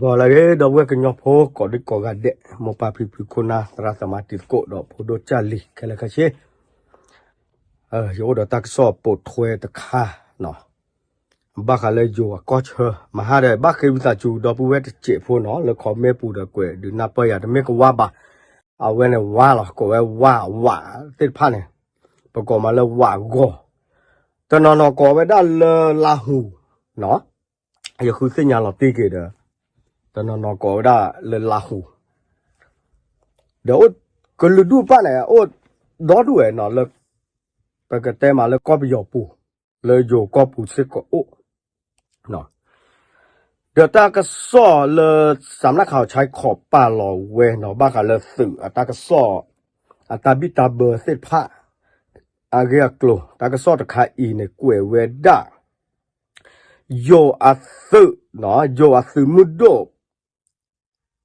ဂီၤလၢအဂ့ၤ ဒီပုၢ်ဝဲၢ်ကညီဖိကိးဒံကိးဂၤဒဲး, မိၢ်ပၢ်ဖံဖုခိၣ်နၢ် သရၣ်သမါတံၤသကိး ဒီးဖိဒိၣ်ကၢ်လံၤခဲလၢာ်ခဲဆ့, ယအိၣ်ဒီးတၢ်ကစီၣ်ပိာ်ထွဲတခါနီၤ, ဘၣ်ဃးလၢယိၤအကီၢ်ဆၢ မဟါဒီး ဘၣ်ဃ့ဝံသးစူၤ ဒီပုၢ်ဝဲၢ်တစဲးဖိနီၤ လၢ comment ပူၤဒီးကွဲးဒုးနၢ်ပၢၢ်ယၤ တမ့ၢ်ကဝါဘၣ်, အဝဲန့ၣ်ဝါလီၤ ကိးဝဲဝါ ဝးသ့ၣ်တဖၣ်န့ၣ်, ပကိးမးလၢဝးဂီၤ, တနီၤနီၤကိးဝဲဒၣ်လၢလါဟူနီၤ ယဃုသ့ၣ်ညါလီၤတံၢ်က့ၤဒီး, တနီၤနီၤကိးဝဲဒၣ်လၢလါဟူ, ဒီးအိၣ်ကလုာ်ဒူၣ်တဖၣ်န့ၣ် အိၣ်ဒီဒူၣ်ဝဲနီၤ လၢ ပကတဲမးလၢကီၢ်ပယီၤပူၤ, လၢယိၤကီၢ်ပူၤစ့ၢ်ကီးအိၣ်, ဒီးတၢ်ကစီၣ်လၢ စးမနၣ်ခးအီၤဆါခီးပာ်လီၤဝဲနီၤ ဘၣ်ဃးလၢသုးအတၢ်ကစီၣ် အတၢ်ဘံၣ်တၢ်ဘၢသ့ၣ်တဖၣ် အဂ့ၢ်အကျိၤ တၢ်ကစီၣ်တခါအံၤန့ၣ် ကွဲးဝဲဒၣ် ယိၤအသုး, ယိၤအသုးမုၢ်ဒိၣ်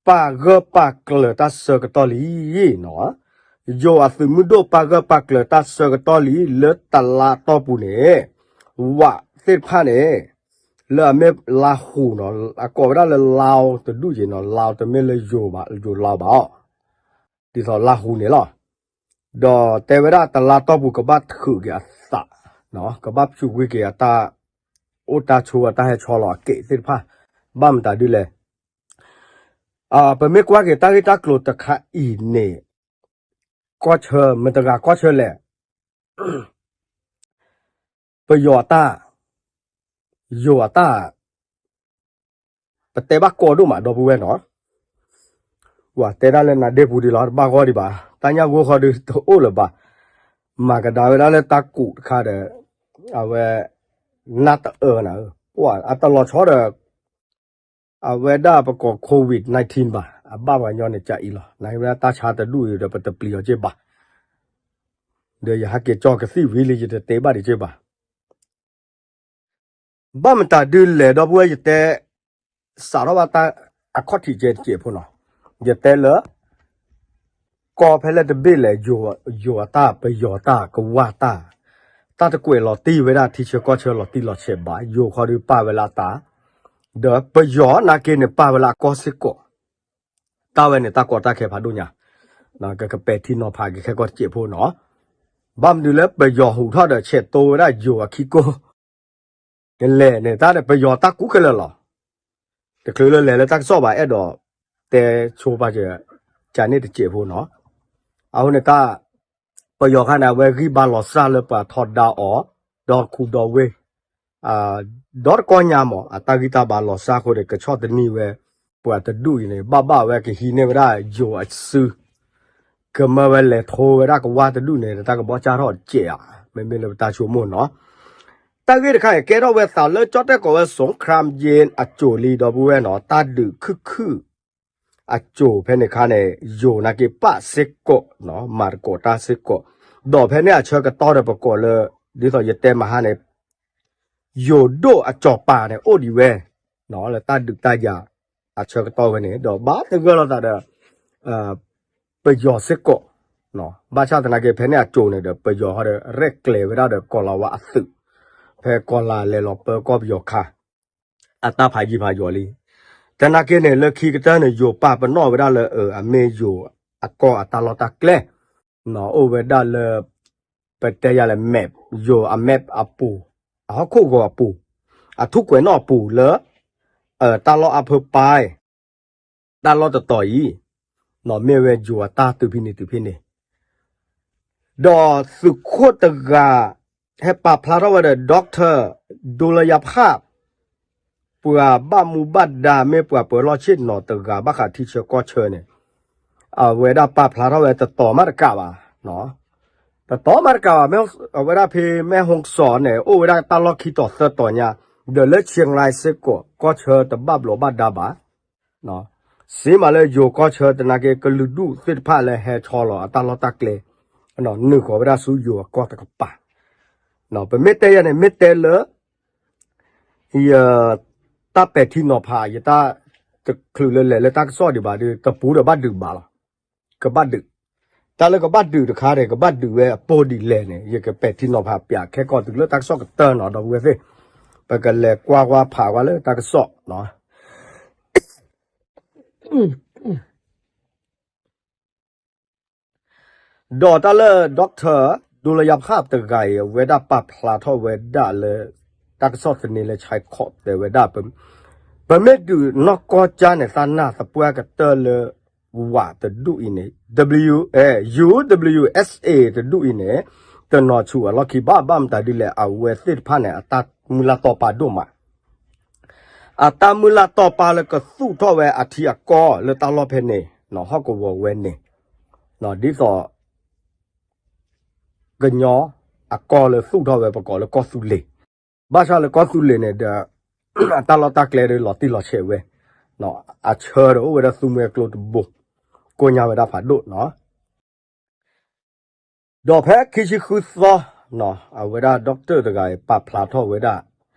ပာ်ဂၢၢ်ပာ်ကျၢၤတၢ်ဆၢကတီၢ်လံနီၤ, ယိၤအသုးမုၢ်ဒိၣ်ပာ်ဂၢၢ်ပာ်ကျၢၤတၢ်ဆၢကတီၢ်လံ လၢတလါတီၢ်ပူၤန့ၣ်, ဝးသ့ၣ်တဖၣ်န့ၣ်, လၢအမ့ၢ်လါဟူနီၤ အကိးဝဲဒၣ်လၢလါတဒူၣ်က့ၤနီၤ လါတမ့ၢ်လၢယိၤဘၣ် ယိၤလါဘၣ်အီၤ ဒ်သိးလါဟူန့ၣ်လီၤ. ဒီးတဲဝဲဒၣ်တလါတီၢ်ပူၤကဘၣ်ထုးက့ၤအသး, ကဘၣ်ဖၠူးကွံာ်က့ၤအတၢ်အိၣ်တၢ်ဆိးအတၢ်ဟဲဆီလီၤအကဲးသ့ၣ်တဖၣ်, ဘၣ်မတၤဒ်လဲၣ်. ပမ့ၢ်ကွၢ်က့ၤတၢ်ဂ့ၢ်တၢ်ကျိၤတခါအံၤန့ၣ်, ကီၢ်ဆၢ မတၤတဂၤကီၢ်ဆၢလဲၣ် ပယီၤအတၢ်, ယိၤအတၢ်, ပတဲဘၣ်ကီဒိၣ်မး ဒီပုၢ်ဝဲၢ်နီၤ, ပှၤတဲဒၣ်လၢနါဒ့ပူၤဒံးလီၤ တဘၣ်ဂီၢ်ဒံးဘၣ်, တၢ်ညၣ်ဂိၢ်ဃီဒုးတအိၣ်လၢၤဘၣ်, မၤကဒါဝဲဒၣ်လၢတၢ်ကူးတခါဒီး, အဝဲ, နၢ်တအၢနၤ, ပှၤအတလီၤဆီဒီး အဝဲဒၣ်ပကိး covid nineteen ဘၣ်, အဘၣ်ပှၤညီန့ၣ်ကအံၤလီၤ, နဝဲဒၣ်တၢ်ဆါတဒူၣ်အံၤဒီးပတပျံၤအီၤက့ၢ်ဘၣ်, ဒီးယဟဲက့ၤကၠီကသံၣ်ဝံၤလံ ယတတဲဘၣ်ဒံးက့ၢ်ဘၣ်. ဘၣ်မတၤဒုးလဲၣ် ဒီပုၢ်ဝဲၢ်ယတဲ, စးထီၣ်ဘၣ်တၢ်အခီၣ်ထံးကဲတစဲးဖိနီၤ, ယတဲလၢ ကီၢ်ဖဲလဲၣ်တဘ့ၣ်လဲၣ်, ယိၤအတၢ် ပယီၤတၢ် ကဝၢ်တၢ်, တၢ်တကွဲးလီၤတံၢ်ဝဲဒၣ်ထံဆၢကီၢ်ဆၢလီၤတံၢ်လီၤဆဲးဘၣ်, ယိၤခီဒုးပာ်ဝဲလၢအတၢ်, ဒီးပယီၤနာ်က့န့ၣ်ပာ်ဝဲလၢအကီၢ်စ့ၢ်ကီး, တၢ်ဝဲန့ၣ်တၢ်ကီတၢ်ခဲဖးဒိၣ်ညါ, ကကပဲာ်ထံနီၤဖးက့ၤခဲကီၢ်တစဲးဖိနီၤ, ဘၣ်မနုၤလၢပယီၤဟူးထီၣ်ဒီး ဆဲးတိဝဲဒၣ်ယိၤအခံကိၢ် လဲၤန့ၣ် တၢ်ဒီးပယီၤတၢ်ကူခဲလၢာ်လီၤ. တချုးလၢလဲၤလၢတၢ်ကစီၣ်ဘၣ် အဲၣ်ဒိးတဲဆိပာ်စၢၤ ကန့ၣ်တစဲးဖိနီၤ. အဃိန့ၣ်တၢ် ပယီၤခါန့ၣ် အဝဲဂံၢ်ဘါလီၤစၢ်လၢပှၤထီဒါအီၤ ဒီတခူဒီဝ့ၢ် ဒီတကီၢ်ညါမး အတၢ်ဂံၢ်တၢ်ဘါလီၤစၢ်အဃိန့ၣ် ကဆီၣ်တနံၤဝဲ ပှၤတဒူၣ်အံၤန့ၣ် ဘၣ်ဘၣ်ဝဲကဟံးန့ၢ်ဝဲဒၣ်ယိၤအစု ကမၢဝဲလဲၤထိဝဲဒၣ်ကဝၢ်တဒူၣ်န့ၣ် တၢ်ကဘီၣ်စၢ်ထီၣ်တစဲးဧါ, မ့မ့ၢ်လၢပတၢ်ဆိကမိၣ်နီၤ. တၢ်ဂ့ၢ်တခါအံၤ ကဲထီၣ်ဝဲသးလၢကၠီၣ်တဲၣ်ကိးဝဲ စူခရၢမ်ယ့ၣ် အစိၤလံ ဒီပုၢ်ဝဲၢ်နီၤ, တၢ်ဒုးခုၣ်ခုၣ် အစိၤဖဲန့ၣ်ခါန့ၣ် ယိၤနာ်က့ပာ်စ့ၢ်ကီး, မၤသကိးတၢ်စ့ၢ်ကီး, ဒီးဖဲန့ၣ်အဆၢကတီၢ်ဒီးပကိးလၢ ဒ်သိးယတဲမဟါန့ၣ် ယိၤဒိၣ်အစီၤပၤန့ၣ် အိၣ်ဒံးဝဲ လၢတၢ်ဒုးတၢ်ယၤအဆၢကတီၢ်ဝဲန့ၣ် ဒီးဘၣ်သဂၢၢ်လိာ်သးဒီး ပယီၤစ့ၢ်ကီး, ဘၣ်ဆၣ်သနာ်က့ ဖဲန့ၣ်အစိၤန့ၣ်ဒီး ပယီၤဟီဒီး ရဲၣ်ကျဲၤဝဲဒၣ်ဒီးကီၤလၤဝါအသုး ဖဲကီၤလၤလဲၤလီၤပၢကီၢ်ပယီၤခါ အတၢ်ဖးယံၤဖးယီၤလံ. သနာ်က့န့ၣ် လၢခံကတၢၢ်န့ၣ် ယိၤပာ်ပနီၣ်ဝဲဒၣ်လၢ အမ့ၢ်ယိၤအကီၢ်အတၢ်လီၢ်တၢ်ကျဲ အိၣ်ဝဲဒၣ်လၢ ပတဲယၤလဲၣ် map, ယိၤအ map အပူၤ, အဟီၣ်ခိၣ်ဂီၤအပူၤ, အထူၣ်ကွဲးနီၣ်အပူၤလၢ တၢ်လီၢ်အါဖၢပၢ် တၢ်လီၢ်တတီၤအံၤ မ့ၢ်ဝဲယိၤအတၢ်တုၤဖဲန့ၣ်တုၤဖဲန့ၣ် ဒီးသုးခိၣ်တဂၤ ဟဲပာ်ဖျါထီၣ်ဝဲဒီး Doctor ဒူလယါဖၣ် ပှၤဘၣ်မူဘၣ်ဒါမ့ၢ်ပှၤပၢၤလီၢ်ဆ့ၣ်နီၤတဂၤ ဘၣ်ဃးထံဆၢကီၢ်ဆၢန့ၣ် အဝဲဒၣ်ပာ်ဖျါထီၣ်ဝဲတတီၤမးတကးဘၣ်, တတီၤမးတကးဘၣ်, အဝဲဒၣ်ဖဲမဲၢ်ဟိၣ်စီၤန့ၣ် အိၣ်ဝဲဒၣ်တၢ်လီၢ်ခံတီၤသၢတီၤညါ, ဒီးလၢဆံငါစ့ၢ်ကီး ကီၢ်ဆၢတဘၣ်ဘျီးဘၣ်ဒါဘၣ် စ့မးလၢယိၤကီၢ်ဆၢသနာ်က့ ကလုာ်ဒူၣ်သ့ၣ်တဖၣ်လၢဟဲဆီလီၤအတၢ်လီၢ်တၢ်ကျဲ နုာ်ဃီၤဝဲဒၣ်ဆူယိၤအကီၢ်တကပၤ, ပမ့ၢ်တဲယၤန့ၣ် မ့ၢ်တဲလၢ ယ တၢ်ပဲာ်ထံနီၤဖး ယတၢ်တချုးလၢလဲၤလၢတၢ်ကစီၣ်ဒံးဘၣ်ဒီး တပူၤဒီးဘၣ်ဒုးဘၣ်လီၤ. ကဘၣ်ဒုး, တၢ်လၢကဘၣ်ဒုးတခါန့ၣ် ကဘၣ်ဒုးဝဲအပိၢ်ဒ်လဲၣ်န့ၣ် ယကပဲာ်ထံနီၤဖးပျးခဲကီၢ်တုၤလၢတၢ်ကစီၣ်ကတၢၢ်နီၤ ဒီပုၢ်ဝဲၢ်သ့ၣ်, ပကလဲၤကွၢ်ကွၢ်ဖးကွၢ်လၢတၢ်ကစီၣ် ဒီးတၢ်လၢ doctor ဒိလယါဖးတဂၤအံၤ အဝဲဒၣ်ပာ်ဖျါထီၣ်ဝဲဒၣ်လၢ တၢ်ကစီၣ်သန့လၢ China တဲဝဲဒၣ် ပမ့ၢ်ဒုးနီၢ်ကီၢ်ကၠါန့ၣ် သးနၢ်သပှၢ်ကတၢၢ်လၢ ဝးတဒူၣ်အံၤန့ၣ် W, အဲ, U W S A တဒူၣ်အံၤန့ၣ် တနီၤဆူၣ်အလီၢ်ခံဘၣ် ဘၣ်မတၤဒ်လဲၣ် အဝဲသ့ၣ်တဖၣ်န့ၣ် အတၢ်မုၢ်လၢ်တီပာ်ဒိၣ်မး အတၢ်မုၢ်လၢ်တီပာ်လၢကသူၣ်ထီၣ်ဝဲအထံအကီၢ်လၢတၢ်လီၢ်ဖဲန့ၣ် ဟီၣ်ကဝီၤဝဲန့ၣ် ဒ်သိး ကညီအကီၢ်လၢသူၣ်ထီၣ်ဝဲပကိးလၢကီၢ်သူလ့ၤ, ဘၣ်ဆၣ်လၢကီၢ်သူလ့ၤန့ၣ်ဒီး အတၢ်လီၢ်တၢ်ကျဲဒီးလီၤတံၢ်လီၤဆဲးဝဲ, အဆၢဒီးအိၣ်ဝဲဒၣ်သူမှဲကျိတဘိ, ကိညါဝဲဒၣ်ဖးဒိၣ်နီၤ. ဒီးဖဲခံဆံဃုသီ အဝဲဒၣ် doctor တဂၤအံၤ ပာ်ဖျါထီၣ်ဝဲဒၣ်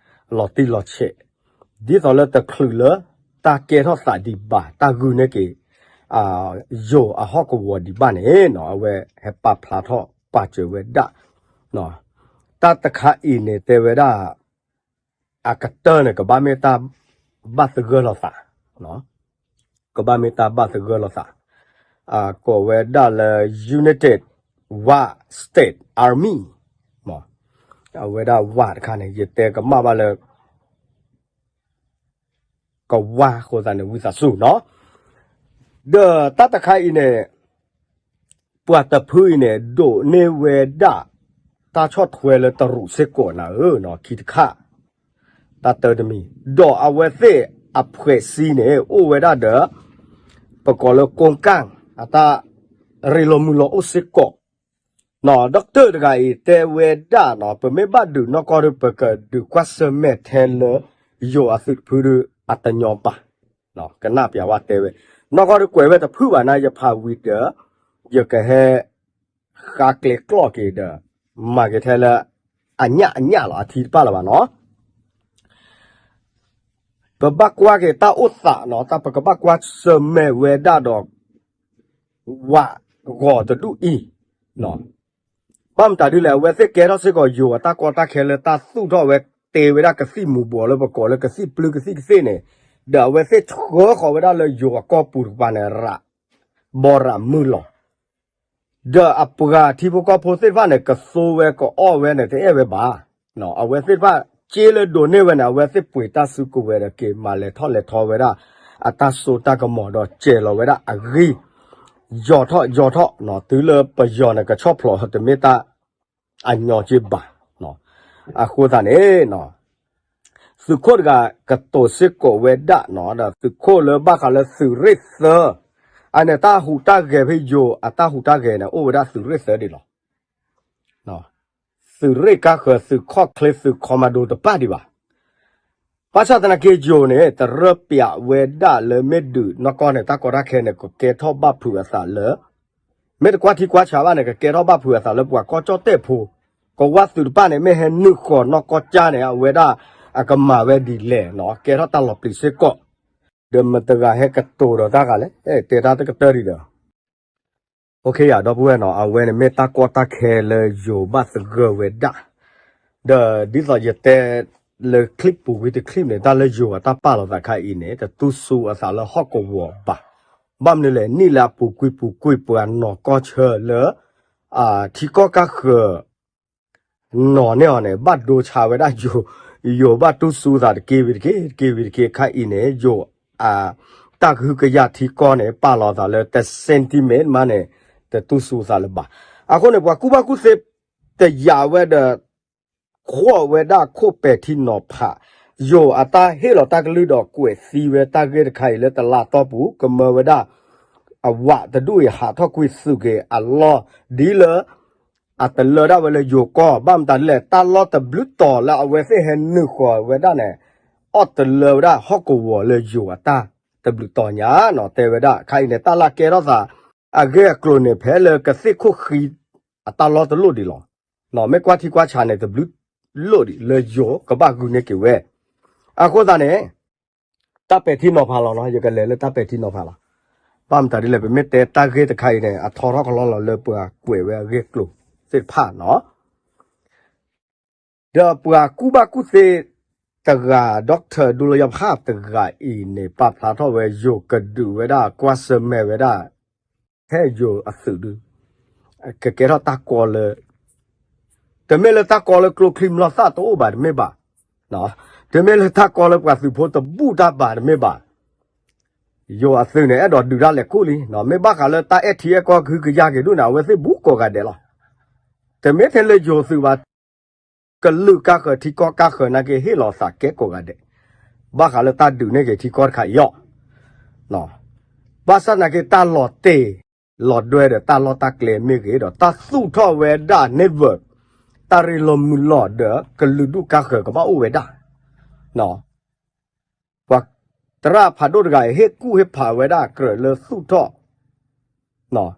လီၤတံၢ်လီၤဆဲး, ဒ်သိးလၢတချုးလၢ တၢ်ကဲထီၣ်သးဒံးဘၣ် တၢ်ဂုာ်န့ၢ်က့ၤ ယိၤအဟီၣ်ကဝီၤဒံးဘၣ်န့ၣ်နီၤ အဝဲဟဲပာ်ဖျါထီၣ်ပာ်စၢၤဝဲဒၣ်, တၢ်တခါအံၤန့ၣ်တဲဝဲဒၣ် အကတၢၢ်န့ၣ် ကဘၣ်မ့ၢ်တၢ်ဘၣ်သဂၢၢ်လိာ်သး, ကဘၣ်မ့ၢ်တၢ်ဘၣ်သဂၢၢ်လိာ်သး, အကိးဝဲဒၣ်လၢ United Wa State Army, အဝဲဒၣ်ဝးတခါန့ၣ် ယတဲကမၣ်ဘၣ်လၢ ကဝါအဃိသတးန့ၣ် ဝံသးစူၤနီၤ. ဒီးတၢ်တခါအံၤန့ၣ် ပှၤတဖုအံၤန့ၣ် ဒိးန့ၢ်ဝဲဒၣ် တၢ်ဆီၣ်ထွဲလၢတရူးစ့ၢ်ကီးနၤဧၢ, ခံတခါ တၢ်တၢတမံၤ, ဒီးအဝဲသ့ၣ်အဖှဲးစံန့ၣ် အိၣ်ဝဲဒၣ်ဒီး ပကိးလၢကိကၣ် အတၢ်ရ့လိာ်မုာ်လိာ်အိၣ်စ့ၢ်ကီး ဒီကတၢၢ်တဂၤအံၤတဲဝဲဒၣ်နီၤ ပမ့ၢ်ဘၣ်ဒုးနီၢ်ကီၢ်ဒီး ပကဒုးကွၢ်ဆၢၣ်မဲာ်ထဲလၢ ယိၤအသုးတဖုဒီး အတညီဘၣ်, ကနၣ်ပျးဝဲတဲဝဲ, နီၢ်ကီၢ်ဒီးကွဲးဝဲတဖုဘၣ်နၤ ယဖးဝံၤဒီး ယကဟဲ ဃါကျဲကျီၢ်က့ၤဒီး မၤက့ၤထဲလၢ အညၣ်အညၣ်လီၤ အထံတပၣ်လၢၤဘၣ်နီၤ. ပဘၣ်ကွၢ်က့ၤတၢ်အိၣ်သးနီၤ တၢ်ပကဘၣ်ကွၢ်ဆၢၣ်မဲာ်ဝဲဒၣ်ဒီး ဝးဂီၤတဒူၣ်အံၤ, ဘၣ်မတၤဒ်လဲၣ် အဝဲသ့ၣ်ကဲထီၣ်စ့ၢ်ကီးယိၤအတၢ်ကီတၢ်ခဲလၢတၢ်သူၣ်ထီၣ်ဝဲတ့ဝဲဒၣ်ကသံၣ်မူၤဘှီးလၢပကိးလၢကသံၣ်ပျုၢ်ကသံၣ်ကသ့ၣ်န့ၣ်, ဒီးအဝဲသ့ၣ်ဆှၢဃီၤဝဲဒၣ်လၢယိၤအကီၢ်ပူၤတကပၤန့ၣ် ရးဘီရးမုၢ်လီၤ ဒီးအပှၤထံဖိကီၢ်ဖိသ့ၣ်တဖၣ်န့ၣ် ကသိဝဲကအီၣ်ဝဲန့ၣ် တအဲၣ်ဝဲဘၣ်. အဝဲသ့ၣ်တဖၣ်စ့လၢဒိးန့ၢ်ဝဲန့ၣ် အဝဲသ့ၣ်ပှ့ၤတၢ်စုကဝဲၤဒီးက့ၤမၤလဲၤထီၣ်လဲၤထီဝဲဒၣ် အတၢ်စိတၢ်ကမီၤဒီးစဲၤလီၤဝဲဒၣ်အဂံၢ် ယီၤထီၣ်ယီၤထီၣ် တုၤလၢပယီၤန့ၣ်ကဆီၣ်ဖျိးတမ့ၢ်တၢ်အညီက့ဘၣ်. အဃိသတးန့ၣ် သုးခိၣ်တဂၤကတိၤစ့ၢ်ကီးဝဲဒၣ်နီၤ ဒီးသုးခိၣ်လၢဘၣ်ဃးလၢသုးရ့ၣ်သၢ, အန့ၣ်တၢ်ဟူးတၢ်ဂဲၤဖဲယိၤအတၢ်ဟူးတၢ်ဂဲၤန့ၣ် အိၣ်ဝဲဒၣ်သုးရ့ၣ်သၢဒံးလီၤ. သုးရ့ၣ်ကါဃၢၤ သုးခီၣ်ချ့ သုး commando တပၣ်ဒံးဘၣ်. ဘၣ်ဆၣ်သနာ်က့ယိၤန့ၣ် တရၢပျးဝဲဒၣ်လၢမ့ၢ်ဒုးနီၢ်ကီၢ်န့ၣ် တၢ်ကီတၢ်ခဲန့ၣ် ကကဲထီၣ်ဘၣ်ဖုးအသးလၢ မ့ၢ်တကွၢ်ထံကွၢ်ဆးဘၣ်န့ၣ် ကကဲထီၣ်ဘၣ်ဖုးအသးလၢပှၤကီၢ်ကၠီၣ်တဲၣ်ဖိ, ကဝၢ်သုးတပၣ်န့ၣ် မ့ၢ်ဟဲနုာ်ဃီၤနီၢ်ကီၢ်ကၠါန့ၣ် အဝဲဒၣ်အကမၤဝဲဒ်လဲၣ်နီၤ ကဲထီၣ်တၢ်လီၤပျံၤစ့ၢ်ကီး, ဒီးမတဂၤဟဲကတိၤဒီးတၢ်ဂၤလဲၣ် တဲတၢ်တကတၢၢ်ဒံးဒီး OK ယၤ ဒီပုၢ်ဝဲၢ်နီၤ အဝဲန့ၣ်မ့ၢ်တၢ်ကီတၢ်ခဲလၢယိၤဘၣ်သဂၢၢ်ဝဲဒၣ်, ဒီးဒ်သိးယတဲ လၢ clip ပူၤကွံာ်တ clip န့ၣ် တၢ်လၢယိၤအတၢ်ပာ်လီၤသးခါအံၤန့ၣ် တတူၢ်စူအသးလၢဟီၣ်ကဝီၤဘၣ်. ဘၣ်မနုၤလဲၣ် နံၣ်လၢအပူၤကွံာ်ပူၤကွံာ်ပှၤနီၢ်ကီၢ်ဆၢလၢ ထံကီၢ်ကါဃၢၤ နီၢ်န့ၢ်အီၤန့ၣ် ဘၣ်ဒိဆါဝဲဒၣ်ယိၤ, ယိၤဘၣ်တူၢ်စူသးတက့ၢ်ဝံၤတက့ၢ် တက့ၢ်ဝံၤတက့ၢ်ခါအံၤန့ၣ် ယိၤ တၢ်ကဟုကယာ်ထံကီၢ်န့ၣ် ပာ်လီၤသးလၢတ sentiment မးန့ၣ် တတူၢ်စူသးလၢၤဘၣ်. အဃိန့ၣ် ပှၤကူၣ်ဘၣ်ကူၣ်သ့ တယာ်ဝဲဒီး ခိးဝဲဒၣ်ခိၣ်ပဲာ်ထံနီၤဖး ယိၤအတၢ်ဟ့ၣ်လီၤတၢ်ကလုၢ်ဒီးကွဲးသံဝဲတၢ်ဂ့ၢ်တခါအံၤလၢတလါတီၢ်ပူၤ ကမၢဝဲဒၣ် အဝးတဒူၣ်အံၤဟးထီၣ်ကွံာ်သုးက့ၤအလီၢ် ဒ်လၢ အတလၢဒၣ်ဝဲလၢယိၤကီၢ် ဘၣ်မတၤဒ်လဲၣ် တၢ်လီၢ်တဘျုးတီၤလၢအဝဲသ့ၣ်ဟဲနုာ်ဃီၤဝဲဒၣ်န့ၣ် အီၣ်တလၢဝဲဒၣ်ဟီၣ်ကဝီၤလၢယိၤအတၢ်တဘျုးတီၤညါနီၤ တဲဝဲဒၣ် ခါအံၤန့ၣ် တၢ်လၢကဲထီၣ်သး အဂ့ၢ်အကျိၤန့ၣ် ဖဲလၢကသ့ၣ်ခိၣ်ဃံ အတၢ်လီၢ်တလိၣ်ဒံးလီၤ. မ့ၢ်ကွၢ်ထံကွၢ်ဆးန့ၣ် တဘျုးလိၣ်ဒံးလၢယိၤကဘၣ်ဂုာ်န့ၢ်က့ၤဝဲ. အဃိသတးန့ၣ် တၢ်ပဲာ်ထံနီၤဖးလီၤနီၤ ယကလဲၤလၢတၢ်ပဲာ်ထံနီၤဖးလီၤ. ဘၣ်မတၤဒ်လဲၣ် ပမ့ၢ်တဲတၢ်ဂ့ၢ်တခါအံၤန့ၣ် အထီထီၣ်ကလီလီၤလၢပှၤကွဲးဝဲအဂ့ၢ်အကျိၤသ့ၣ်တဖၣ်နီၤ ဒီးပှၤကူၣ်ဘၣ်ကူၣ်သ့ တဂၤ doctor ဒူလီၤယီဖးတဂၤအံၤန့ၣ် ပာ်ဖျါထီၣ်ဝဲယိၤကဒုးဝဲဒၣ် ကွၢ်ဆၢၣ်မဲာ်ဝဲဒၣ် ဖဲယိၤအသုးဒု ကကဲထီၣ်တၢ်ကီလၢ တမ့ၢ်လၢတၢ်ကီလၢကျိချံမျိာ်သၣ်တအိၣ်ဘၣ်တမ့ၢ်ဘၣ်, တမ့ၢ်လၢတၢ်ကီလၢပှၤသုးဖိတဘူၣ်တၢ်ဘၣ်တမ့ၢ်ဘၣ်, ယိၤအသုးန့ၣ် အဲၣ်ဒိးဒုးတၢ်လဲၤခိၣ်လံ, မ့ၢ်ဘၣ်ဃးလၢတၢ်အဲၣ်ထံအဲၣ်ကီၢ်ကဟုကယာ်က့ၤဒိၣ်န့ၣ် အဝဲသ့ၣ်ဘူးကိးဂၤဒဲးလီၤ. တမ့ၢ်ထဲလၢယိၤသုးဘၣ်, ကလုာ်ကါဃၢၤထံကီၢ်ကါဃၢၤနာ်က့ ဟ့ၣ်လီၤသးကဲကိးဂၤဒဲး, ဘၣ်ဃးလၢတၢ်ဒုးန့ၢ်က့ၤထံကီၢ်တခါအံၤအီၤ, ဘၣ်ဆၣ်နာ်က့ တၢ်လီၤတ့ၢ်လီၤဒွဲဒီးတၢ်လီၢ်တၢ်ကျဲမ့ၢ်ဂ့ၤဒီး တၢ်သူၣ်ထီၣ်ဝဲဒၣ် network တၢ်ရ့လိာ်မုာ်လိာ်ဒီး ကလုာ်ဒူၣ်ကါဃၢၤကဘၣ်အိၣ်ဝဲဒၣ်, ပှၤသရၣ်ဖးဒိၣ်တဂၤအံၤ ဟ့ၣ်ကူၣ်ဟ့ၣ်ဖးဝဲဒၣ်ကြၢးလၢသူၣ်ထီၣ်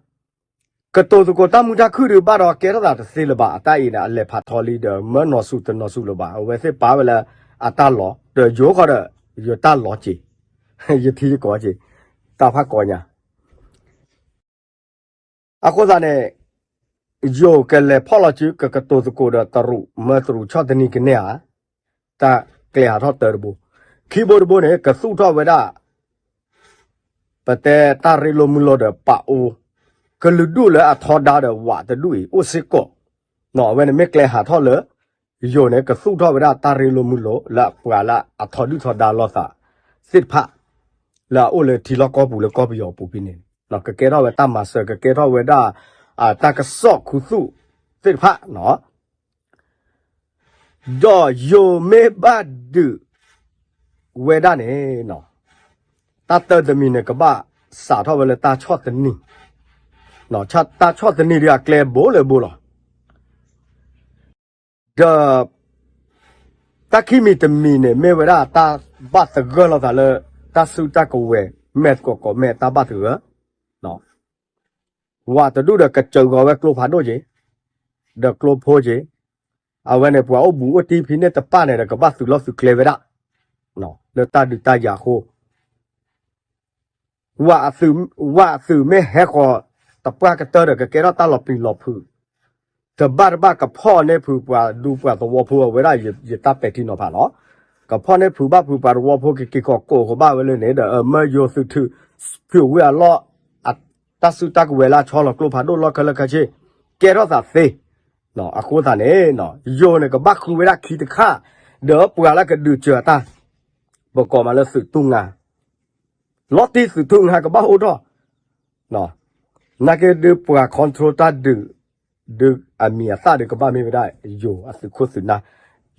ကတိၤသကိးတၢ်မုာ်တၢ်ခုၣ်ဒုးဘၣ်ဒီး ကဲထီၣ်သးတသ့လၢၤဘၣ်. အတၢ်အံၤန့ၣ် အလဲၤဖးထီလံဒီး မၢနီၤစူၤတနီၤစူၤလၢၤဘၣ်. အဝဲသ့ၣ်ပာ်ဝဲလၢအတၢ်လီၤ ဒီးယိၤဃီဒီး ယတၢ်လီၤက့ၤ, ယထံယကီၢ်က့ၤ, တၢ်ဖးကီညါ အဃိသတးန့ၣ် ယိၤကလဲၤဖီၣ်လီၤစု ကကတိၤသကိးဒီးတရူး မၢတရူးဆီၣ်တနံၤကန့ၢ်ဧါ, တၢ်ကျဲဟးထီၣ်တၢတဘိ, ခံဘိတဘိန့ၣ် ကသူၣ်ထီၣ်ဝဲဒၣ် ပတဲတၢ်ရ့လိာ်မုာ်လိာ်ဒီးပာ်အိၣ် ကလုာ်ဒူၣ်လၢအထီဒါဒီးဝးတဒူၣ်အံၤ အိၣ်စ့ၢ်ကီး, အဝဲန့ၣ်မ့ၢ်ကျဲဟးထီၣ်လၢ ယိၤန့ၣ် ကသူၣ်ထီၣ်ဝဲဒၣ်တၢ်ရ့လိာ်မုာ်လိာ်လၢအပှၤလၢအထီဒုၣ်ထီဒါလိာ်သးသ့ၣ်တဖၣ် လၢအအိၣ်လၢထံလီၢ်ကီၢ်ပူၤလၢကီၢ်ပယီၤပူၤဖဲန့ၣ် ကကဲထီၣ်ဝဲတၢ်မၤစၢၤ ကကဲထီၣ်ဝဲဒၣ် တၢ်ကစီၣ်ခူသူၣ်သ့ၣ်တဖၣ် ဒီးယိၤမ့ၢ်ဘၣ်ဒုးဝဲဒၣ်န့ၣ် တၢ်တၢတမံၤန့ၣ် ကဘၣ်စးထီၣ်ဝဲလၢတၢ်ဆီၣ်တနံၤ, တၢ်ဆီၣ်တနံၤဒီးအကျဲဘိလၢဘိလီၤ. ဒီး တၢ်ခံမံၤတမံၤန့ၣ် မ့ၢ်ဝဲဒၣ်တၢ်ဘၣ်သဂၢၢ်လိာ်သးလၢ တၢ်စုတၢ်ကဝဲၤ မဲာ်သကိးကိးမဲာ်တၢ်ဘၣ်သဂၢၢ် ဝးတဒူၣ်ဒီးကစၢၤဂီၤဝဲကျိဖးဒိၣ်က့ၤ, ဒီးကျိဖိက့ၤ, အဝဲန့ၣ်ပှၤအိၣ်ဘူးအိၣ်တံၢ်ဖဲန့ၣ်တဖၣ်န့ၣ်ဒီး ကဘၣ်သုးလီၢ်သုးကျဲဝဲဒၣ် လၢတၢ်ဒုးတၢ်ယၤအဃိ ဝးအသုးမ့ၢ်ဟဲဃီၤတပှၢ်ကတၢၢ်ဒီး ကကဲထီၣ်တၢ်လီၤပျံၤလီၤဖုး, တဘၣ်တဘၣ်ကဖီၣ်န့ၢ်ဖုးပှၤဒူပှၤသဝီဖိအဝဲဒၣ်ယတၢ်ပဲာ်ထံနီၤဖးလီၤ. ကဖီၣ်န့ၢ်ဖုးဘၣ်ဖုးပှၤသဝီဖိ ကက့ၤခီၣ်ကိးဃီၤဘၣ်ဝဲလၢန့ၣ်ဒီး မၢယိၤသုးထုး ဖုးဝံၤအလီၢ် တၢ်စုတၢ်ကဝဲၤလၢအဆီလီၤကျိဖးဒိၣ်လီၢ်ခဲလၢာ်ခဲဆ့ ကဲထီၣ်သးသ့. အဃိသတးန့ၣ် ယိၤန့ၣ်ကဘၣ်ဃုဝဲဒၣ်ခံတခါ ဒီးပှၤလၢကဒုးစၢၤအတၢ် ပကိးမးလၢသုးတူၢ်ငါ လီၤတံၢ်သုးတူၢ်ငါကဘၣ်အိၣ်ထီၣ်, နာ်က့ဒုးပှၤ control တၢ်ဒုး ဒုးအမံၤအသၣ်ဒုးကဘၣ်မ့ၢ်ဝဲဒၣ် ယိၤအသုးခိၣ်သုးနၢ်,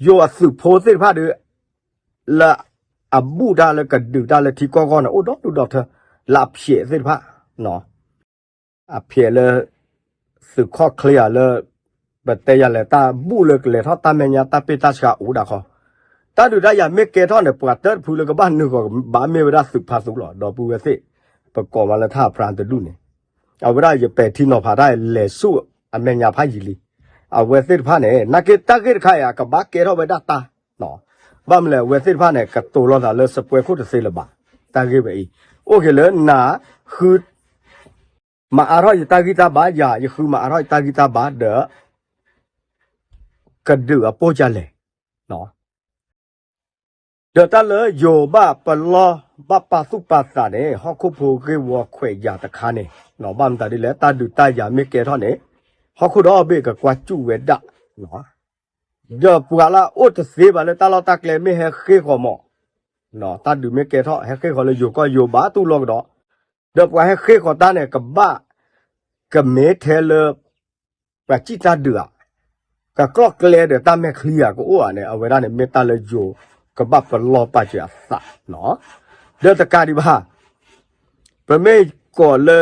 ယိၤအသုးဖိသ့ၣ်တဖၣ်ဒီး လၢအဘူၣ်တၢ်လၢကဒုးတၢ်လၢထံကီၢ်ဂီၢ်န့ၣ် အိၣ်ဒီဒူၣ်ဒီထၢ လၢအဖျဲးသ့ၣ်တဖၣ် အဖျဲးလၢ သုးခီၣ်ချ့ဧါလၢ ပတဲယၤလဲၣ် တၢ်ဘူၣ်လၢကလဲၤထီၣ်တၢ်မဲာ်ညါတၢ်ပ့ၢ်တၢ်ဆှးအိၣ်ဒၣ်ခီ, တၢ်ဒုးတၢ်ယၤမ့ၢ်ကဲထီၣ်န့ၣ် ပှၤတၢတဖုလၢကဘၣ်နုာ်ဂီၤဘၣ်မ့ၢ်ဝဲဒၣ်သုးဖးသူလီၤ ဒီပုၢ်ဝဲၢ်သ့ၣ်, ပကိးမးလၢထၢ်အပြၢတဒူၣ်န့ၣ်, အဝဲဒၣ်ယပဲာ်ထံနီၤဖးတၢ်လဲၤဆူၣ်အမဲာ်ညါဖးယံာ်လံ, အဝဲသ့ၣ်တဖၣ်န့ၣ် နာ်က့တၢ်ဂ့ၢ်တခါအံၤ အကဘၣ်ကဲထီၣ်ဝဲဒၣ်တၢ် ဘၣ်မနုၤလဲၣ် အဝဲသ့ၣ်တဖၣ်န့ၣ် ကတိၤလိာ်သးလၢစပွဲခိၣ်တသ့လၢၤဘၣ်, တၢ်ဂ့ၢ်ဝဲအံၤ, အိၣ်က့ၤလၢနၤ ဃု မၤအါထီၣ်ယတၢ်ဂံၢ်တၢ်ဘါယၤ ယဃုမၤအါထီၣ်ယတၢ်ဂံၢ်တၢ်ဘါဒီး ကဒုးအပိၢ်ကလဲၣ်, ဒီးတၢ်လၢယိၤဘၣ်ပလီၢ်ဘၣ်ပာ်သူၣ်ပာ်သးန့ၣ် ဟီၣ်ခိၣ်ဖိဂ့ၢ်ဝီခွဲးယာ်တခါန့ၣ် ဘၣ်မတၤဒ်လဲၣ် တၢ်ဒုးတၢ်ယၤမ့ၢ်ကဲထီၣ်န့ၣ် ဟီၣ်ခိၣ်ဒီဘ့ၣ်ကကွၢ်စူၣ်ဝဲဒၣ် ဒီးပှၤလၢအအိၣ်တသ့ဘၣ်လၢတၢ်လီၢ်တၢ်ကျဲမ့ၢ်ဟဲဃ့ၢ်ဃီၤမး, တၢ်ဒုးမ့ၢ်ကဲထီၣ် ဟဲဃ့ၢ်ဃီၤလၢယိၤကီၢ်ယိၤဘၣ်တူၢ်လိာ်ကဒီး, ဒီးပှၤဟဲဃ့ၢ်ဃီၤတၢ်န့ၣ် ကဘၣ် ကမ့ၢ်ထဲလၢ ပှၤစံၣ်တၢ်ဒုးဧါ, ကကျီၢ်ကျဲဒီးတၢ်မဲာ်ချံဧါကအိၣ်ဧါန့ၣ် အဝဲဒၣ်န့ၣ်မ့ၢ်တၢ်လၢယိၤကဘၣ်ပလီၢ်ပာ်စၢၤအသး, ဒီးတကးဒံးဘၣ် ပမ့ၢ်ကိးလၢ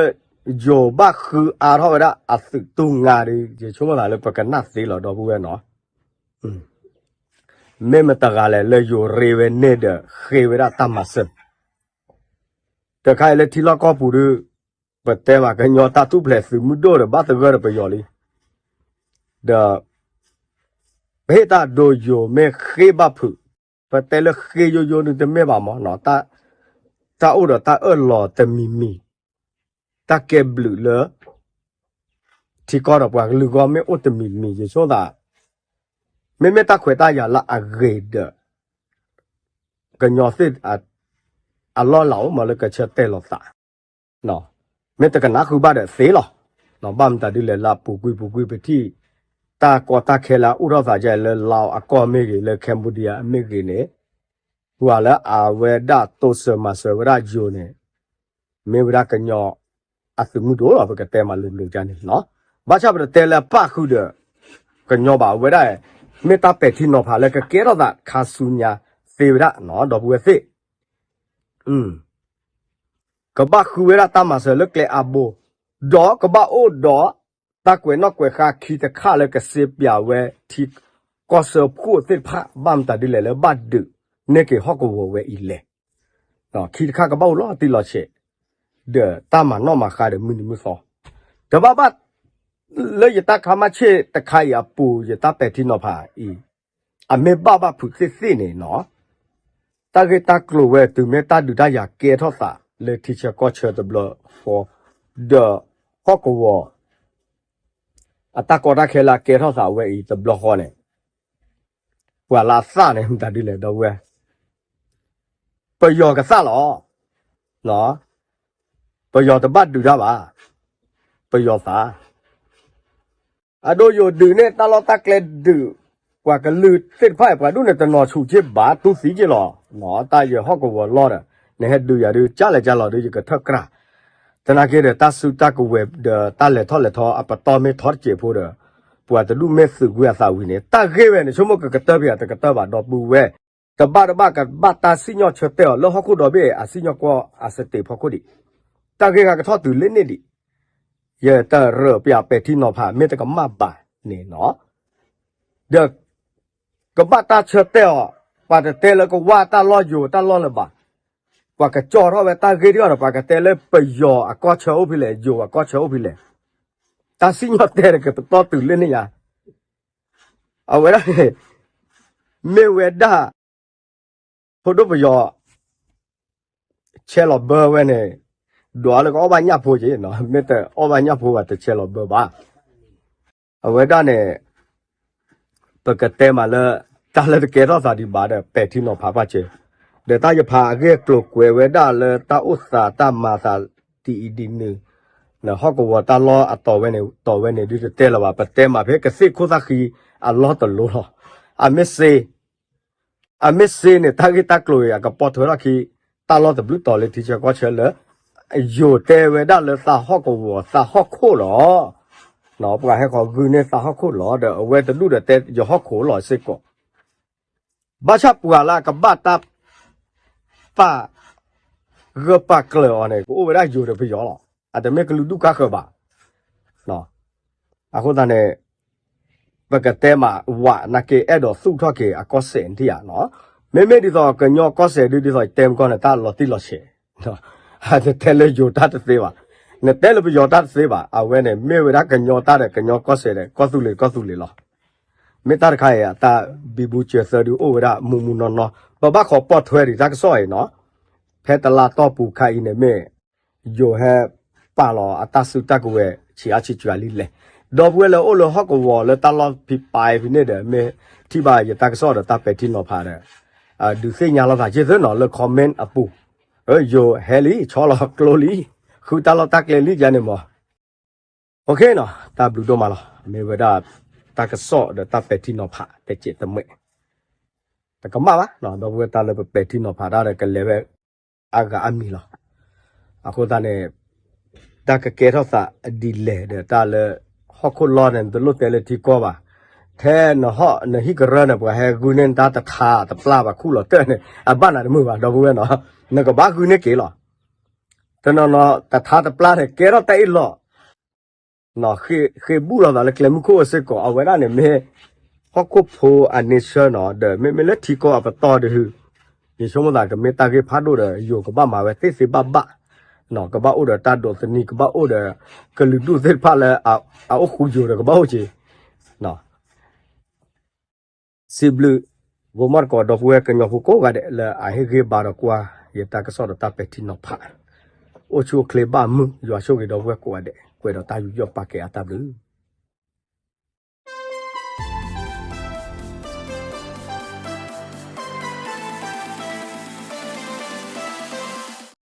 ယိၤဘၣ်ဃုအါထီၣ်ဝဲဒၣ်အသုးတူၢ်ငါဒီး ယဆိကမိၣ်သးလၢပကနၣ်သ့လီၤ ဒီပုၢ်ဝဲၢ်နီၤ, မ့ၢ်မတဂၤလဲၣ်လၢယိၤရ့ဝဲန့ၢ်ဒီးဃ့ဝဲဒၣ်တၢ်မၤစၢၤ, တခါအံၤလၢထံလီၢ်ကီၢ်ပူၤဒီး ပတဲမးကညီတၢ်ထူၣ်ဖျဲးသုးမုၢ်ဒိၣ်ဒီးဘၣ်သဂၢၢ်ဒီးပယီၤလံ, ဒီး ပဟ့ၣ်တၢ်ဒိယိၤမ့ၢ်ဃ့ဘၣ်ဖုး, ပတဲလၢဃ့ယိယိန့ၣ်တမ့ၢ်ဘၣ်မး, တၢ်အိၣ်ဒီးတၢ်အၢၣ်လီၤတမံၤမံၤ, တၢ်ကဲဘျုးလၢ ထံကီၢ်ဒီးပှၤကလုာ်ဂီၢ်မ့ၢ်အိၣ်တမံၤမံၤ ယဆိကမိၣ်သး မ့မ့ၢ်တၢ်ခွဲးတၢ်ယာ်လၢအဂ့ၤဒီး ကညီသ့ၣ် အလီၢ်လၤအိၣ်မးလၢကဆၢတဲာ်လီၤသး, မ့ၢ်တကနၣ်ဃုာ်ဘၣ်ဒီးသ့လီၤ. ဘၣ်မတၤဒ်လဲၣ် လၢပူၤကွံာ်ပူၤကွံာ်ပထံၣ် တၢ်ကီတၢ်ခဲလၢအအိၣ်ထီၣ်သးဒ်လဲၣ် လၢ Laos အကီၢ်မ့ၢ်ဂ့ၤ လၢ Cambodia မ့ၢ်ဂ့ၤန့ၣ် ပှၤလၢအဝဲဒၣ်တိစၢၤမၤစၢၤဝဲဒၣ်ယိၤန့ၣ် မ့ၢ်ဝဲဒၣ်ကညီအသုးမုၢ်ဒိၣ်လီၤ. ပကတဲမးလိၤလိၤကန့ၣ်လီၤ. ဘၣ်ဆၣ်ပတတဲလၢပၣ်ဃုာ်ဒီး ကညီဘၣ် အဝဲဒၣ် မ့ၢ်တၢ်ပဲာ်ထံနီၤဖးလၢကကဲထီၣ်သးခါဆူညါသ့ဝဲဒၣ် ဒီပုၢ်ဝဲၢ်သ့ၣ် ကဘၣ်ဃုဝဲဒၣ်တၢ်မၤစၢၤလၢကျဲအါဘိ, ဒီးကဘၣ်အိၣ်ဒီး တၢ်ကွဲးနီၣ်ကွဲးဃါခံတခါလၢကစ့ပၠးဝဲထံကီၢ်စၢဖှိၣ်သ့ၣ်တဖၣ် ဘၣ်မတၤဒ်လဲၣ်လၢဘၣ်ဒုးန့ၢ်က့ၤဟီၣ်ကဝီၤဝဲအံၤလဲၣ်. ခံတခါကဘၣ်အိၣ်လီၤတံၢ်လီၤဆဲး ဒီးတၢ်မၤနီၣ်မၤဃါဒီးမုၢ်နံၤမုၢ်သီ တဘၣ်ဘၣ် လၢယတၢ်ခါမၢ်ဆ့ၣ်တခါအံၤအပူၤ ယတၢ်ပဲာ်ထံနီၤဖးအံၤ အမ့ၢ်ဘၣ်ဘၣ်ဖုးသ့ၣ်သ့ၣ်န့ၣ်နီၤ တၢ်ဂ့ၢ်တၢ်ကျိၤဝဲတုၤမ့ၢ်တၢ်ဒုးတၢ်ယၤကဲထီၣ်သးလၢထံဆၢကီၢ်ဆၢတဘျီဃီ ဒီးဟီၣ်ကဝီၤ အတၢ်ကီတၢ်ခဲလၢအကဲထီၣ်သးဝဲအံၤတဘျီဃီန့ၣ် ပှၤလၢအသၣ်န့ၣ် မတၤဒ်လဲၣ် ဒီပုၢ်ဝဲၢ် ပယီၤကသၣ်လီၤ. ပယီၤတဘၣ်ဒုးတၢ်ဘၣ်. ပယီၤသး အဒိယိၤဒုးန့ၣ် တၢ်လီၢ်တၢ်ကျဲဒုး ပှၤကလုာ်သ့ၣ်တဖၣ်အံၤ ပှၤဒူၣ်န့ၣ်တနီၤဆူၣ်က့ဘၣ် တူၢ်သံက့လီၤ. တၢ်ယဟီၣ်ကဝီၤလီၢ်ဒီး နဟဲဒုးယၤဒုး ကၢ်လဲၤကၢ်လီၤဒုး ယကထၢၣ်ကြၢ် သနာ်က့ဒီး တၢ်စုတၢ်ကဝဲၤဒီးတၢ်လဲၤထီၣ်လဲၤထီအပတီၢ်မ့ၢ်ထီတစဲးဖိဒီး ပှၤတဒူၣ်မ့ၢ်သုးကွံာ်အသးဝံၤန့ၣ် တၢ်ဂ့ၢ်ဝဲန့ၣ် ဆိကမိၣ်ကကတၢၢ်ဖဲအံၤ တကတၢၢ်ဘၣ် ဒီပုၢ်ဝဲၢ် တဘၣ်တဘၣ်ကဘၣ်တၢ်စံၣ်ညီၣ်ဆၢတဲာ်အီၤလၢဟီၣ်ခိၣ်ဒီဘ့ၣ်အစံၣ်ညီၣ်ကွီၢ်အစတ့းဖီခိၣ်ဒံး တၢ်ဂ့ၢ်ဂၤကထီၣ်တုၤလၢန့ၣ်ဒံး ယတရၢးပယးပဲာ်ထံနီၤဖး မ့ၢ်တကမၣ်ဘၣ်န့ၣ်နီၤ ဒီး ကဘၣ်တၢ်ဆၢတဲာ်အီၤ ပှၤတတဲလၢကဝၢ်တၢ်လီၢ်ယိၤတၢ်လီၢ်လၢၤဘၣ်. ပှၤကကၠီထီၣ်ဝဲတၢ်ဂ့ၢ်ဒ်အံၤဒီး ပှၤကတဲလၢပယီၤအကီၢ်ဆၢအိၣ်ဖဲလဲၣ် ယိၤအကီၢ်ဆၢအိၣ်ဖဲလဲၣ်. တၢ်စံၣ်ညီၣ်တဲာ်တကပတီၢ်တုၤလၢန့ၣ်ညါ အဝဲဒၣ်န့ၣ် မ့ၢ်ဝဲဒၣ် ဖိဒိၣ်ပယီၤ ဆဲးလီၤဘၢဝဲန့ၣ် ဒွးလၢကအီၣ်ဘၣ်ညၣ်ဖိက့ၤနီၤ မ့ၢ်တအီၣ်ဘၣ်ညၣ်ဖိဘၣ်တဆဲးလီၤဘၢဘၣ်. အဝဲဒၣ်န့ၣ် ပကတဲမးလၢ တၢ်လၢတကဲထီၣ်သးဒံးဘၣ်ဒီး ပဲာ်ထံနီၤဖးဘၣ်စၢၤ ဒီးတၢ်ယဖးအဂ့ၢ်အကျိၤကွဲးဝဲဒၣ်လၢတၢ်အိၣ်သးတၢ်မၤသးဒ်အံၤဒ်နုၤ ဟီၣ်ကဝီၤတၢ်လီၢ်အတီၤဝဲန့ၣ် တီၤဝဲန့ၣ်ဒုးတတဲလၢၤဘၣ် ပတဲမးဖဲကသ့ၣ်ခိၣ်သၣ်ဃံအလီၢ်တလိၤလီၤ. အမ့ၢ်စ့ အမ့ၢ်စ့န့ၣ် တၢ်ဂ့ၢ်တၢ်ကျိၤအံၤ အကပိာ်ထွဲထီၣ်ခံ တၢ်လီၢ်တဘျုးတီၤလၢထံဆၢကီၢ်ဆၢလၢ ယိၤတဲဝဲဒၣ်လၢသးဟီၣ်ကဝီၤသးဟီၣ်ခိၣ်လီၤ. ပှၤဟဲဃီၤဂုာ်န့ၢ်သးဟီၣ်ခိၣ်လီၤ ဒီးအဝဲတဒူၣ်ဒီးတဲယဟီၣ်ခိၣ်လီၤစ့ၢ်ကီး ဘၣ်ဆၣ်ပှၤလၢအကဘၣ်တၢ် ပာ်ဂၢၢ်ပာ်ကျၢၤအီၤန့ၣ် ကအိၣ်ဝဲဒၣ်ယိၤဒီးပယီၤလီၤ. အတမ့ၢ်ကလုာ်ဒူၣ်ကါဃၢၤဘၣ်. အဃိသတးန့ၣ် ပကတဲမးဝးနာ်က့ အဲၣ်ဒိးသူၣ်ထီၣ်က့ၤအကီၢ်စဲၣ်နထံၣ်ဧါနီၤ. မ့မ့ၢ်ဒ်သိးကညီကီၢ်စဲၣ်ဒုး ဒ်သိးယတဲမကီၢ်န့ၣ် တၢ်လီၤတံၢ်လီၤဆဲး နတဲလၢယိၤတၢ်တသ့ဘၣ်. နတဲလၢပယီၤတၢ်တသ့ဘၣ်. အဝဲန့ၣ် မ့ၢ်ဝဲဒၣ်ကညီတၢ်ဒီး ကညီကီၢ်စဲၣ်ဒီး ကီၢ်သူလ့ၤကီၢ်သူလ့ၤလီၤ. မ့ၢ်တၢ်တခါအံၤ အတၢ်ဘံဘူစၢၤသၢဒုးအိၣ်ဝဲဒၣ်မူးမူးနီၢ်နီၢ် ပဘၣ်ခိးပိာ်ထွဲဒံးတၢ်ကစီၣ်အံၤနီၤ. ဖဲတလါတီၢ်ပူၤခါအံၤန့ၣ်မ့ၢ် ယိၤဟဲပာ်လီၤအတၢ်စုတၢ်ကဝဲၤဆံးအါဆံးစှၤလံလဲၣ်. ဒီပုၢ်ဝဲၢ်လၢအိၣ်လၢဟီၣ်ကဝီၤလၢတၢ်လီၢ်ဖံးပာ်ဖဲန့ၣ်ဒီး မ့ၢ်ထံၣ်ဘၣ်ယတၢ်ကစီၣ်ဒီးတၢ်ပဲာ်ထံနီၤဖးဒီး ဒုးသ့ၣ်ညါလိာ်သးက့သ့နီၤ လၢ comment အပူၤ ယိၤဟဲလံ ဆီလီၤကျိလံ ဃုတၢ်လီၢ်တၢ်ကျဲလံယါန့ၣ်မး. အိၣ်ခ့နီၤ တၢ်ဘျုးဒိၣ်မးလီၤ. မ့ၢ်ဝဲဒၣ်တၢ်ကစီၣ်ဒီးတၢ်ပဲာ်ထံနီၤဖး တစဲးတမှဲ တကမၣ်ဘၣ် ဒီပုၢ်ဝဲၢ်တၢ်လၢပပဲာ်ထံနီၤဖးတၢ်ဒီးကလဲၤဝဲအါဂၤအါမံၤလီၤ. အဃိသတးန့ၣ် တၢ်ကကဲထီၣ်သးဒ်လဲၣ်ဒီးတၢ်လၢဟီၣ်ခိၣ်လီၢ်န့ၣ် တလိၣ်တဲလၢထံကီၢ်ဘၣ်. ထဲနဟီၣ်နဟံၣ်ကရၢန့ၣ် ပှၤဟဲဂုာ်န့ၢ်နတၢ်တထါတပျၢ်ဘၣ်ခူၣ်လီၤတၢၢ်န့ၣ် အဘၣ်နၤတမုာ်ဘၣ် ဒီပုၢ်ဝဲၢ်နီၤ နကဘၣ်ဂုာ်န့ၢ်က့ၤလီၤ. တနီၤနီၤ တထါတပျၢ်န့ၣ် ကဲထီၣ်တၢ်အ့ၣ်လိာ် ဃ့ဘူၣ်လိာ်သးလၢကျဲမုၢ်ခိၣ်အစ့ၢ်ကီး အဝဲဒၣ်န့ၣ်မ့ၢ် ဟီၣ်ခိၣ်ဖိအန့ဆၢနီၤ ဒီးမ့မ့ၢ်လၢထံကီၢ်အပတီၢ်ဒုး ယဆိကမိၣ်သးကမ့ၢ်တၢ်ဂ့ၢ်ဖးဒိၣ်ဒီး ယိၤကဘၣ်မၤဝဲသ့သ့ဘၣ်ဘၣ် ကဘၣ်အိၣ်ဒီးတၢ်ဒိးသန့ၤ ကဘၣ်အိၣ်ဒီး ကလုာ်ဒူၣ်သ့ၣ်တဖၣ်လၢ အအိၣ်ဃူယိၤဒီးကဘၣ်အိၣ်က့ၤ စံးဘျုး ဂိၤမီၢ်တကိး ဒီပုၢ်ဝဲၢ်ကညီဖိကိးဂၤဒဲး လၢအဟ့ၣ်ဂံၢ်ဘါဒီးကွၢ် ယတၢ်ကစီၣ်ဒီးတၢ်ပဲာ်ထံနီၤဖး အိၣ်ဆူၣ်အိၣ်ချ့ဘၣ်မုာ် ယွၤဆိၣ်ဂ့ၤဒီပုၢ်ဝဲၢ်ကိးဂၤဒဲး ကွဲးဒီးတၢ်ယူးယီၣ်ပာ်ကဲအတၢ်ဘျုး